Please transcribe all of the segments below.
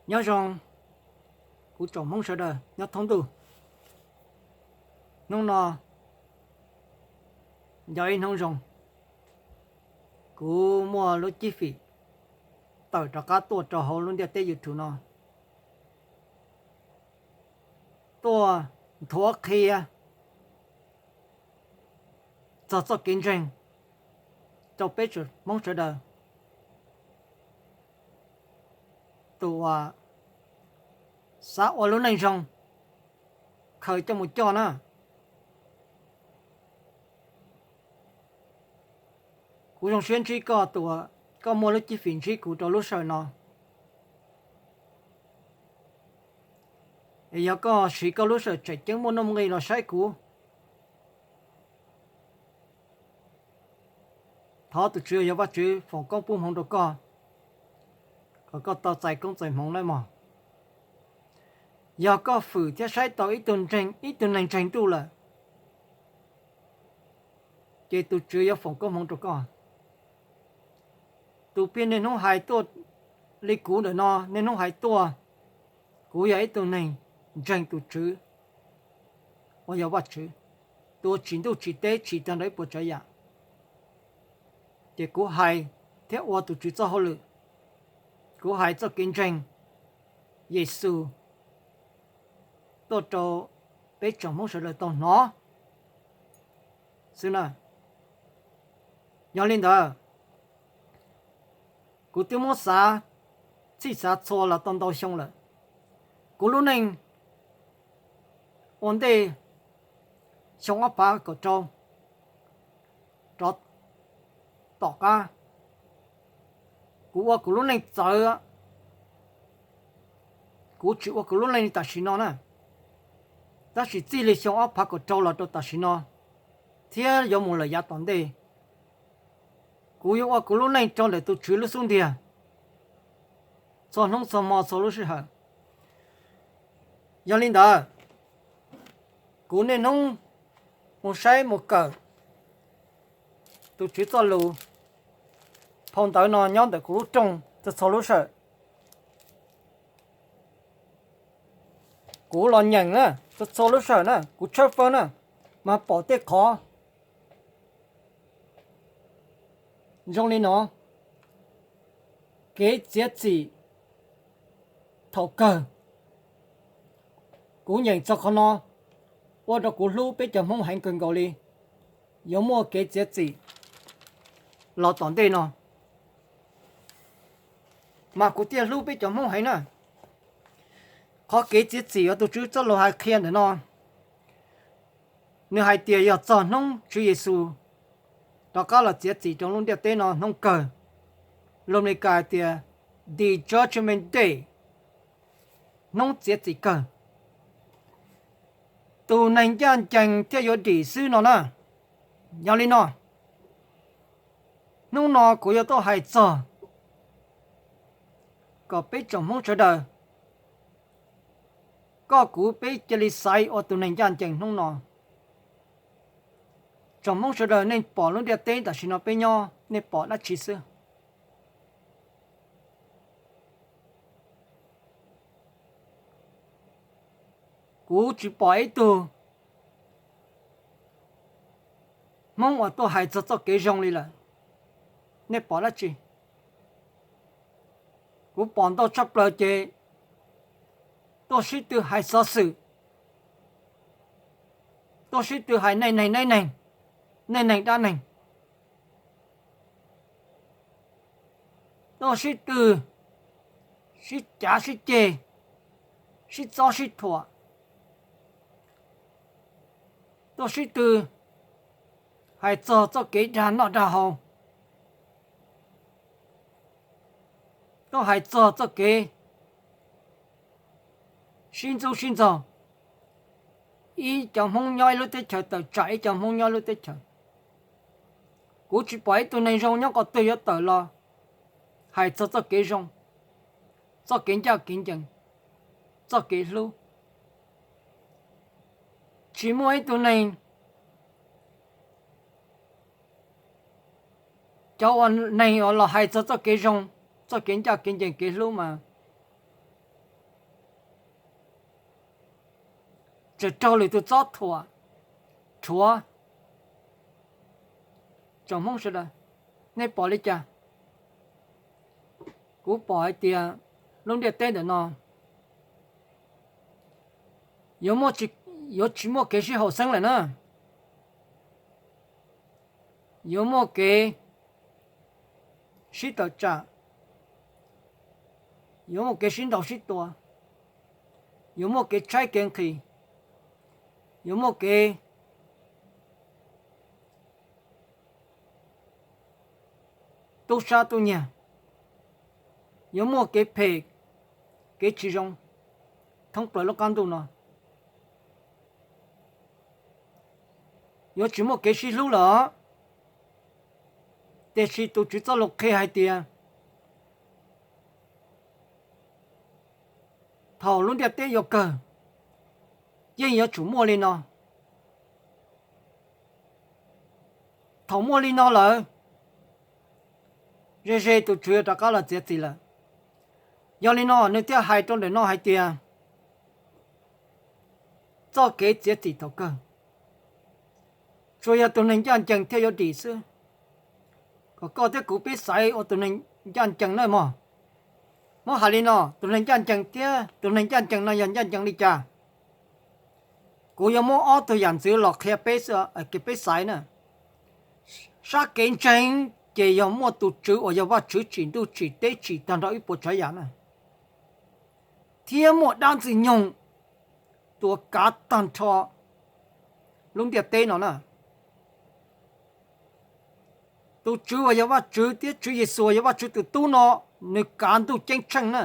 Nyob zoo, kuv tsoom Hmoob sawv daws nyob thoob ntuj. Hnub no yog ib hnub zoo, kuv muaj lub cib fim tawm rov qab tuaj rau hauv lub ntiaj teb YouTube no, tuaj nthuav qhia txog txoj kev ntseeg rau peb tsoom Hmoob sawv daws. Tus uas xav ua lub neej zoo, khaws coj mus coj na. Kuv zoo siab ntsib koj tus uas koj muaj lub cib fim ntsib kuv rau lub sij hawm no. Es yog koj siv koj lub sij hawm tseem ceeb muaj nuj nqis los saib kuv, thov tus Tswv yog Vajtswv foom koob pub hmoov rau koj, kom koj tau txais koob txais hmoov nawb mog. Yog koj fwm thiab saib tau ib tug neeg ntseeg ntuj lawm, ces tus Tswv yuav foom koob hmoov rau koj. Tus pheej niaj hnub hais tuaj li kuv ntawm no, niaj hnub hais tuaj, kuv yog ib tug neeg ntseeg tus Tswv uas yog Vajtswv, tus uas tsim ntuj tsim teb tsim tag nrho ib puas tsav yam. Ces kuv hais thiab ua tus Tswv txoj hauj lwm, kuv hais txoj kev ntseeg Yexus tuaj rau peb tsoom Hmoob sawv daws tau hnov xwb na. Yog li ntawd, kuv twb muab xav txhij xav txhua los tau ntau xyoo lawm. Kuv lub neej ua ntej xyoo ob phav kaum rau rov tom qab, kuv ua kuv lub neej txawv, kuv tsis ua kuv lub neej li tam sim no na. Tab sis txij li xyoo ob phav kaum rau los rau tam sim no, thiab yuav mus lawm yav tom ntej, kuv yuav ua kuv lub neej rau ntawm tus Tswv lub xub ntiag txhua hnub txhua hmo txhua lub sij hawm. Yog li ntawd, kuv niaj hnub mus saib mus kawm tus Tswv txoj lus, phau ntawv no nyob ntawm kuv lub rooj txhua txhua lub sij hawm. Kuv los nyeem na, txhua txhua lub sij hawm na, kuv tshawb fawb na, mas pom tej qhov zoo li no, kev txiav txim thaum kawg. Kuv nyeem txog qhov no, ua rau kuv hlub peb cov Hmoob heev kawg nkaus li. Yuav muaj kev txiav txim los tom ntej no, mas kuv thiaj hlub peb cov Hmoob heev na. Qhov kev txiav txim uas tus Tswv txoj lus hais qhia ntawm no, nws hais tias yog txog hnub Tswv Yexus rov qab los txiav txim rau lub ntiaj teb no hnub kawg. Lus Amelikas hais tias the judgment day, hnub txiav txim kawg, tus neeg ncaj ncees thiaj yuav dim xwb no na. Yog li no, hnub no kuv yuav tuaj hais txog kom peb tsoom Hmoob sawv daws, koj kuv peb cia li xaiv ua tus neeg ncaj ncees hnub no. Tsoom Hmoob sawv daws, nej pom lub ntiaj teb tam sim no peb nyob, nej pom dab tsi xwb? Kuv tsis pom ib tug Hmoob uas tuaj hais txog txoj kev zoo li lawm. Nej pom dab tsi? Kuv pom ntau tshaj plaws ces tuaj sib tw hais xov xwm, tuaj sib tw hais nej neeg, nej neeg, nej neeg dab neeg, tuaj sib tw sib cav sib ceg, sib txob sib thuam, tuaj sib tw hais txog txoj kev dag noj dag haus, tuaj hais txog txoj kev sib ntxub sib ntxaug, ib cov Hmoob nyob ib lub teb chaws tawm tsam ib cov Hmoob nyob lub teb chaws. Kuv tsis pom ib tug neeg zoo nyob qhov twg yuav tawm los hais txog txoj kev zoo, txoj kev ncaj kev ncees, txoj kev hlub. Tsis muaj ib tug neeg, cov uas neeg uas los hais txog txoj kev zoo, txoj kev ncaj kev ncees kev hlub mas tseem raug lwm tus txob thuam rhuav. Tsoom Hmoob sawv daws, nej pom li cas? Kuv pom hais tias lub ntiaj teb ntawm no yuav, yuav tsis muaj kev sib haum xeeb lawm na, yuav muaj kev sib tawm tsam, yuav muaj kev sib ntaus sib tua, yuav muaj kev tshaib kev nqhis, yuav muaj kev tub sab tub nyiag, yuav muaj kev phem, kev tsis zoo thoob plaws lub qab ntuj no. Yuav tsis muaj kev sib hlub lawm. Tiam sis tus Tswv txoj lus qhia hais tias thaum lub ntiaj teb yuav kawg, yeej yuav tsum muaj li no. Thaum muaj li no lawm, ze ze tus Tswv yuav rov qab los txiav txim lawm. Yog li no nws thiaj hais rau ntawm no hais tias txoj kev txiav txim thaum kawg tsuas yog tus neeg ncaj ncees thiaj yuav dim xwb. Kom koj thiab kuv peb xaiv ua tus neeg ncaj ncees na mog. Muab hais li no, tus neeg ncaj ncees thiab tus neeg ncaj ncees no yog ncaj ncees li cas? Kuv yuav muab ob tug yam ntxwv los qhia peb, peb xaiv na. Sab kev ntseeg ces yog muaj tus Tswv uas yog Vajtswv tsim ntuj tsim teb tsim tag nrho ib puas tsav yam na, thiab muaj dab ntxwg nyoog tuav kav tag nrho lub ntiaj teb no na. Tus Tswv uas yog Vajtswv thiab Tswv Yexus uas yog Vajtswv tus Tub no, nws kav ntuj ceeb tsheej na.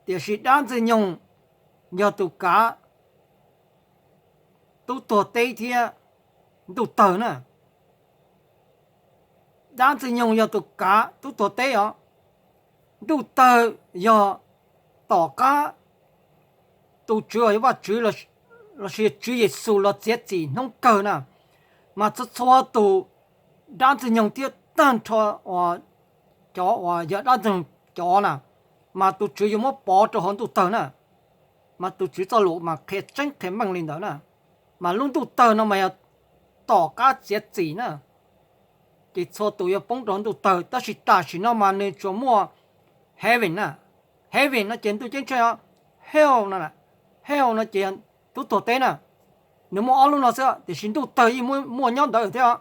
Tiam sis dab ntxwg nyoog yog tus kav tub tuag teb thiab ntuj tawg na. Dab ntxwg nyoog yog tus kav tub tuag teb os. Ntuj tawg yog tom qab tus Tswv uas yog Vajtswv lossis Tswv Yexus los txiav txim hnub kawg na, mas txhua txhua tus dab ntxwg nyoog thiab tag nrho uas cov uas yog dab ntxwg nyoog cov na, mas tus Tswv yuav muab pov rau hauv ntuj tawg na. Mas tus Tswv txoj lus mas qhia tseeb qhia meej li ntawd na. Mas lub ntuj tawg no mas yog tom qab txiav txim na, ces txhua tus yuav poob rau hauv ntuj tawg, tab sis tam sim no mas nws tsuas muaj heaven na. Heaven no ces ntuj ceeb tsheej os, hell no, hell no ces tub tuag teb na. Nws muaj ob lub no xwb, tiam sis ntuj tawg yeej muaj nyob ntawd thiab.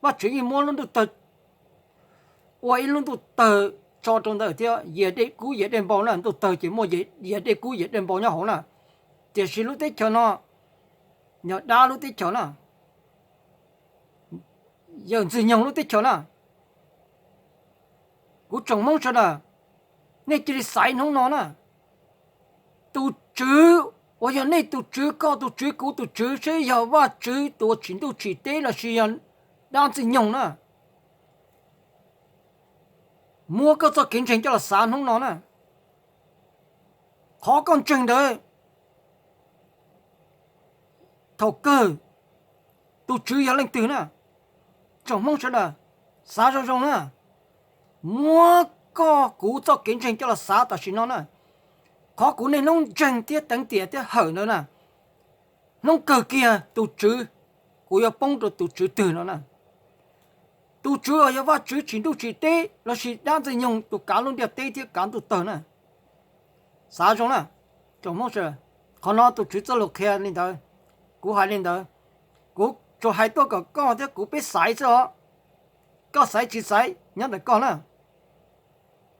Vajtswv yeej muab lub ntuj tawg ua ib lub ntuj tawg tso rau ntawd thiab, yias dej kub yias dej npau na. Ntuj tawg ces muaj yias dej kub yias dej npau nyob hauv na. Tiam sis lub teb chaws no yog dab lub teb chaws na, yawm ntxwg nyoog lub teb chaws na. Kuv tsoom Hmoob sawv daws, nej cia li xaiv hnub no na. Tus Tswv uas yog nej tus Tswv, koj tus Tswv, kuv tus Tswv seb yog Vajtswv tus uas tsim ntuj tsim teb lossis yog dab ntxwg nyoog na. Muab koj txoj kev ntseeg coj los xav hnub no na. Qhov koj ntseeg ntawd thaum kawg tus Tswv yog leej twg na? Tsoom Hmoob sawv daws, xav zoo zoo na. Muab koj kuv txoj kev ntseeg coj los xav tam sim no na. Qhov kuv niaj hnub ntseeg thiab teev tiam thiab hawm ntawd na, hnub kawg kiag tus Tswv, kuv yuav poob rau tus Tswv twg no na? Tus Tswv uas yog Vajtswv tsim ntuj tsim teb lossis dab ntxwg nyoog tus kav lub ntiaj teb thiab kav ntuj tawg na? Xav zoo na, tsoom Hmoob sawv daws, qhov no tus Tswv txoj lus qhia li ntawd, kuv hais li ntawd, kuv tsuas hais tuaj kom koj thiab kuv peb xaiv xwb os. Koj xaiv tsis xaiv nyob ntawm koj na.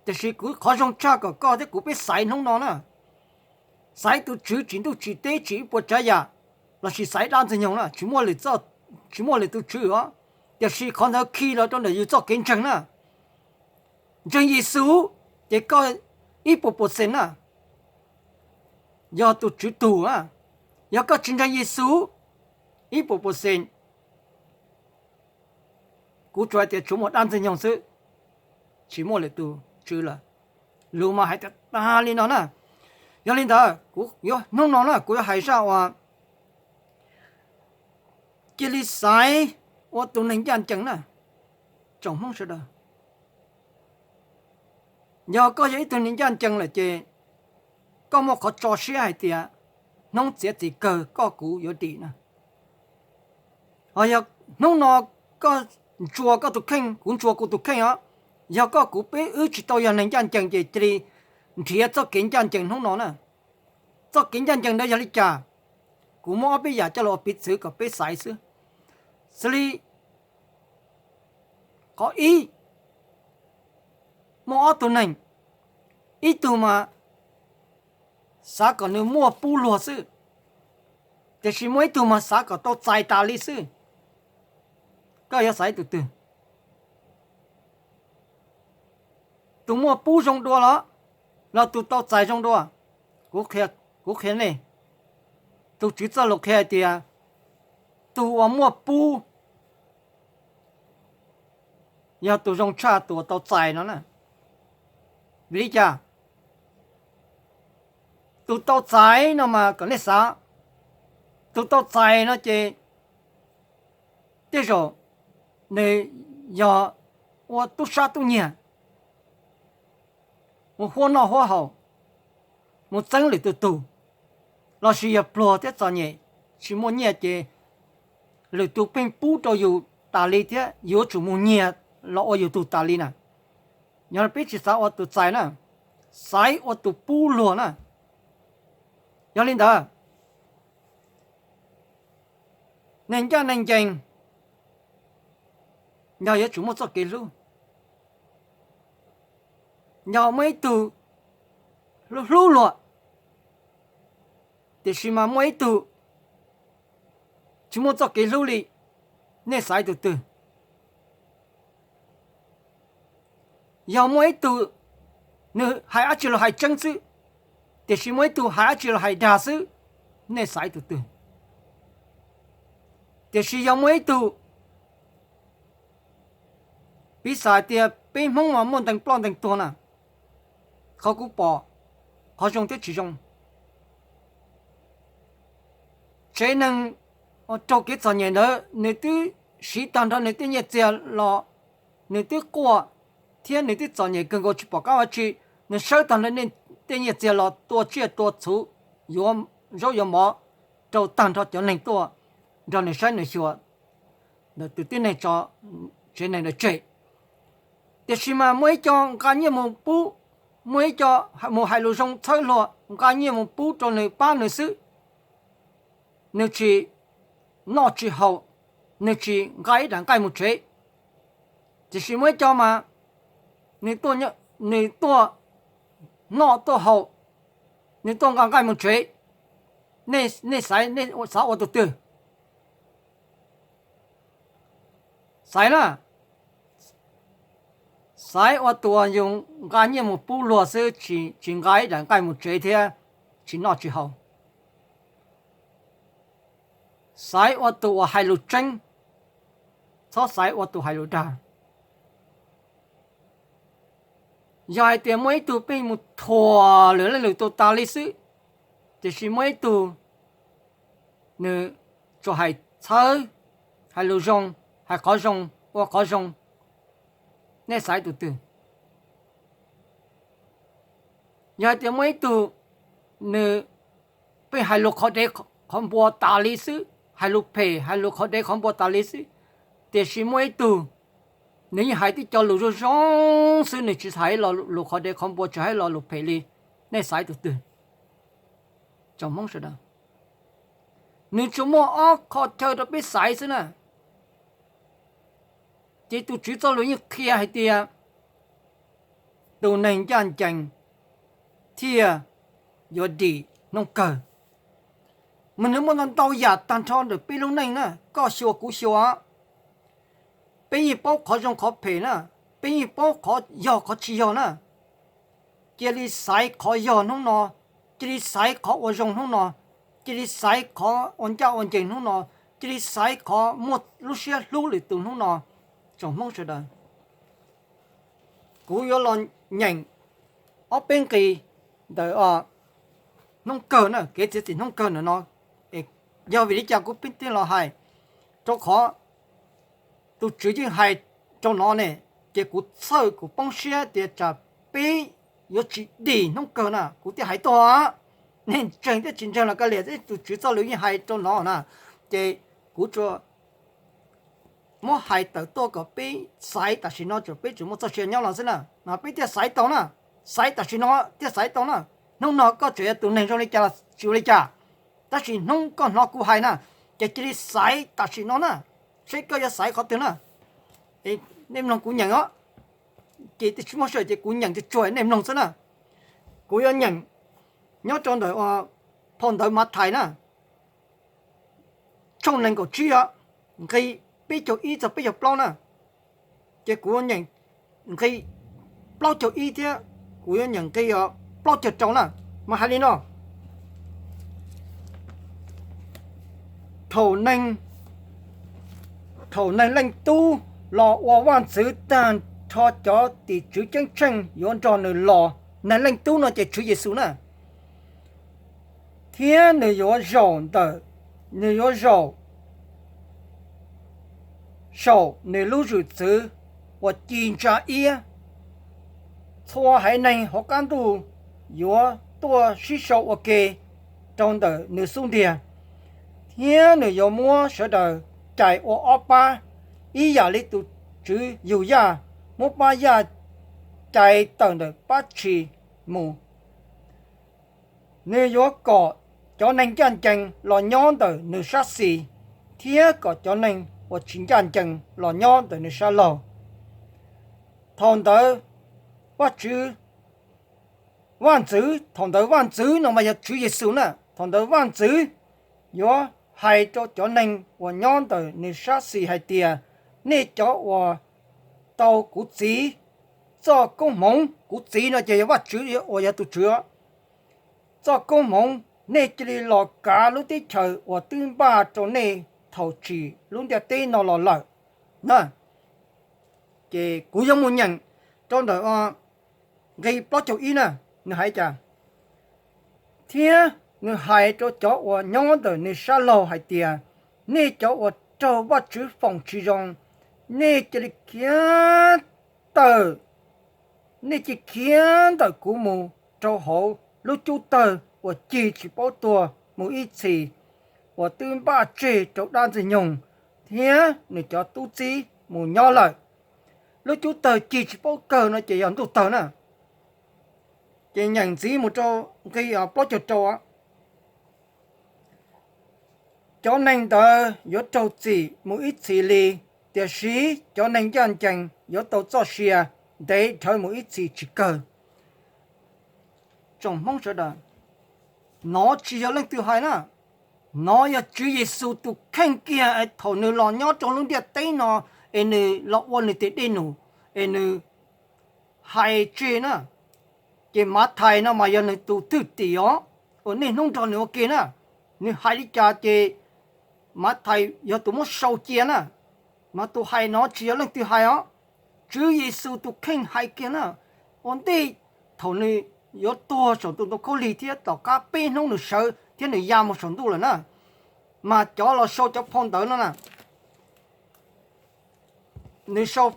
Tiam sis kuv qhov zoo tshaj kom koj thiab kuv peb xaiv hnub no na. Xaiv tus Tswv tsim ntuj tsim teb tsim ib puas tsav yam, lossis xaiv dab ntxwg nyoog na, tsis muaj lwm tus tswv os. Tiam sis qhov ntawd khi los rau ntawm yus txoj kev ntseeg na. Ntseeg Yexus ces koj ib puas percent na, yog tus Tswv tug na. Yog koj tsis ntseeg Yexus, ib puas percent, kuv tsuas hais tias tsuas muaj dab ntxwg nyoog xwb, tsis muaj lwm tus tswv lawm. Lus mas hais tias tag li no na. Yog li ntawd kuv yuav, hnub no na kuv yuav hais zaj uas cia li xaiv ua tus neeg ncaj ncees na, tsoom Hmoob sawv daws. Yog koj yog ib tug neeg ncaj ncees lawm ces koj muaj qhov tso siab hais tias hnub txiav txim kawg koj kuv yuav dim na. Ho yog hnub no koj ntsuas koj tus kheej, kuv ntsuas kuv tus kheej os, yog koj kuv peb wb tsis tau yog neeg ncaj ncees ces cia li nrhiav txoj kev ncaj ncees hnub no na. Txoj kev ncaj ncees ntawd yog li cas? Kuv muab ob peb yam coj los ua piv txwv kom peb xaiv xwb. Xws li qhov ib, muaj ob tug neeg, ib tug mas xav kom nws muaj pub luag xwb, tiam sis muaj ib tug mas xav kom tau txais tas li xwb. Koj yuav xaiv tus twg? Tus muaj pub zoo dua los, los tus tau txais zoo dua? Kuv qhia nej, tus Tswv txoj lus qhia hais tias tus uas muaj pub yog tus zoo tshaj tus uas tau txais no na. Vim li cas? Tus tau txais no mas kom nej xav, tus tau txais no ces tej zaum nws yog ua tub sab tub nyiag, mus huab noj huab haus, mus txeeb lwm tus tug, lossis yog pluag thiab txom nyem tsis muaj nyiaj ces lwm tus pheej pub rau yus tas li thiab yus yuav tsum mus nyiag los ua yus tug tas li na. Yog peb tsis xav ua tus txais na, xaiv ua tus pub luag na. Yog li ntawd, neeg ncaj neeg ncees yog yuav tsum muaj txoj kev hlub. Yog muaj ib tug hlub hlub luag, tiam sis mas muaj ib tug tsis muaj txoj kev hlub li, nej xaiv tus twg? Yog muaj ib tug nws hais dab tsi los hais tseeb xwb, tiam sis muaj ib tug hais dab tsi los hais dag xwb, nej xaiv tus twg? Tiam sis yog muaj ib tug, piv xam tias peb Hmoob mas muaj ntees ploj ntees tuag na, qhov kuv pom, qhov zoo thiab tsis zoo, tsev neeg raug kev txom nyem ntawd nws twb siv tag nrho nws tej nyiaj txiag los, nws twb quaj thiab nws twb txom nyem kawg nkaus tsis pom qab ua tsi, nws sawb tag nrho tej nyiaj txiag los tua tsiaj tua txhu, yuav zaub yuav mov rau tag nrho cov neeg tuaj nrog nws saib nws xyuas ntawm tus tib neeg tso tsev neeg ntawd tseg. Tiam sis mas muaj ib co nqa nyiaj mus pub, muaj ib co mus hais lus zoo txhawb luag nqa nyiaj mus pub rau nws pab nws xwb, nws tsis noj tsis haus, nws tsis nqa ib daim nqaij mus tsev. Tiam sis muaj ib co mas nws tuaj noj tuaj haus, nws tuaj nqa nqaij mus tsev, nej xaiv, nej xav ua tus twg? Xaiv na, xaiv ua tus uas yus nqa nyiaj mus pub luag xwb, tsis nqa ib daim nqaij mus tsev thiab tsis noj tsis haus. Xaiv ua tus uas hais lus tseeb, txhob xaiv ua tus hais lus dag. Yog hais tias muaj ib tug pheej mus thuam lwm leej lwm tus tas li xwb, tiam sis muaj ib tug nws tsuas hais txhawb, hais lus zoo, hais qhov zoo, ua qhov zoo, nej xaiv tus twg? Yog hais tias muaj ib tug nws pheej hais lus qhov dev qhov npua tas li xwb, hais lus phem hais lus qhov dev qhov npua tas li xwb, tiam sis muaj ib tug nws yeej hais tib co lus zoo zoo xwb, nws tsis hais lo lus qhov dev qhov npua, tsis hais lo lus phem li, nej xaiv tus twg? Tsoom Hmoob sawv daws, nws tsuas muaj ob qho chaw rau peb xaiv xwb na. Ces tus Tswv txoj lus yeej qhia hais tias tus neeg ncaj ncees thiaj yuav dim hnub kawg. Mas nws muaj ntau ntau yam tag nrho ntawm peb lub neej na, koj xyuas kuv xyuas, peb yeej paub qhov zoo qhov phem na, peb yeej paub qhov yog qhov tsis yog na. Cia li xaiv qhov yog hnub no, cia li xaiv qhov ua zoo hnub no, cia li xaiv qhov ua ncaj ua ncees hnub no, cia li xaiv qhov muaj lub siab hlub lwm tus hnub no. Tsoom Hmoob sawv daws, kuv yuav los nyeem ob peb nqi ntawm hnub kawg na, kev txiav txim hnub kawg ntawm no. Yog vim li cas kuv pheej los hais? Rau qhov tus Tswv yeej hais rau no ne, ces kuv txhawj kuv poob siab tias tsam peb yuav tsis dim hnub kawg na, kuv thiaj hais tuaj. Nej ntseeg thiab tsis ntseeg los kav liam, tus Tswv txoj lus yeej hais rau no na. Ces kuv tsuas muab hais tawm tuaj kom peb xaiv tam sim no, tsuas peb tsuas muaj txoj sia nyob no xwb na, mas peb thiaj xaiv tau na. Xaiv tam sim no thiaj xaiv tau na. Hnub no koj tseem yog tus neeg zoo li cas los tsis ua li cas, tab sis hnub koj hnov kuv hais na, ces cia li xaiv tam sim no na, seb koj yuav xaiv qhov twg na. Nej mloog kuv nyeem os, ces tsis muaj sij hawm ces kuv nyeem tsuag tsuag nej mloog xwb na. Kuv yuav nyeem nyob rau ntawm phau ntawv Mathais na, tshooj nees nkaum tsib, nqi peb caug ib txog peb caug plaub na. Ces kuv yuav nyeem nqi plaub caug ib thiab kuv yuav nyeem nqi plaub caug rau na. Mas hais li no: Thaum neeg, thaum Neeg Leej Tub los ua vaj ntxwv tag nrho, cov tim tswv ceeb tsheej yuav nrog nws los. Neeg Leej Tub no ces Tswv Yexus na. Thiab nws yuav zaum ntawm, nws yuav zaum saum nws lub zwm txwv uas ci ntsa iab. Txhua haiv neeg hauv qab ntuj yuav tuaj sib sau ua ke rau ntawm nws xub ntiag, thiab nws yuav muab sawv daws cais ua ob pab, ib yam li tus tswv yug yaj muab pab yaj cais tawm ntawm pab tshis mus. Nws yuav kom cov neeg ncaj ncees los nyob ntawm nws sab xis, thiab kom cov neeg uas tsis ncaj ncees los nyob ntawm nws sab laug. Thaum ntawd Vajtswv, vaj ntxwv, thaum ntawd vaj ntxwv no mas yog Tswv Yexus na, thaum ntawd vaj ntxwv yuav hais rau cov neeg uas nyob ntawm nws sab xis hais tias, nej cov uas tau kuv Txiv txoj koob hmoov, kuv Txiv no ces yog Vajtswv uas yog tus Tswv, txoj koob hmoov, nej cia li los kav lub teb chaws uas twb npaj rau nej thaum tsim lub ntiaj teb no los lawm na. Ces kuv yuav mus nyeem rau ntawm nqi plaub caug ib na, nws hais cas: Thiab nws hais rau cov uas nyob ntawm nws sab laug hais tias, nej cov uas raug Vajtswv foom tsis zoo, nej cia li khiav tawm, nej cia li khiav ntawm kuv mus rau hauv lub cub tawg uas cig tsis paub tuag mus ib txhis, uas twb npaj tseg rau dab Ntxwg nyoog thiab nws cov tub txib mus nyob lawm. Lub cub tawg cig tsis paub kawg no ces yog ntuj tawg na. Ces nyeem ntxiv mus rau nqi plaub caug rau. Cov neeg ntawd yuav raug txim mus ib txhis li, tiam sis cov neeg ncaj ncees yuav tau txoj sia ntev dhawv mus ib txhis tsis kawg. Tsoom Hmoob sawv daws, nov tsis yog leej twg hais na, nov yog Tswv Yexus tus kheej kiag thaum nws los nyob rau lub ntiaj teb no, es nws los ua nws tes dej num, es nws hais tseg na. Ces Mathais no mas yog nws tus thwj tim os, uas niaj hnub nrog nws ua ke na. Nws hais li cas ces Mathais yog tus muab sau cia na. Mas tus hais no tsis yog leej twg hais os, Tswv Yexus tus kheej hais kiag na. Ua ntej thaum nws yuav tuag saum tus ntoo khaub lig thiab tom qab peb hnub nws sawv thiab nws ya mus saum ntuj lawm na, mas cov los sau cov phau ntawv no na, nws sau,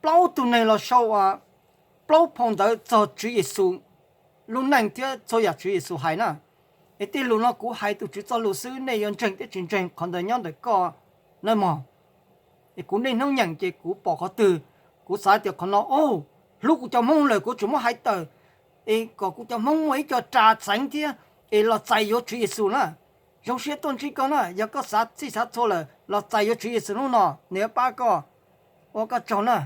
plaub tug neeg los sau plaub phau ntawv txog Tswv Yexus lub neej thiab txhua yam Tswv Yexus hais na. Es tej lus no kuv hais tus Tswv txoj lus xwb, nej yuav ntseeg thiab tsis ntseeg qhov ntawd nyob ntawm koj na mog. Es kuv niaj hnub nyeem ces kuv pom qhov twg, kuv xav tias qhov no, o, hlub kuv cov Hmoob lawm kuv tseem muab hais tawm, es kom kuv cov Hmoob muaj ib co ras txeev thiab, es los txais yuav Tswv Yexus na. Zoo siab tuaj ntsib koj na, yog koj xav txhij xav txhua lawm los txais yuav Tswv Yexus hnub no, nws yuav pab koj. Ua koj tsaug na.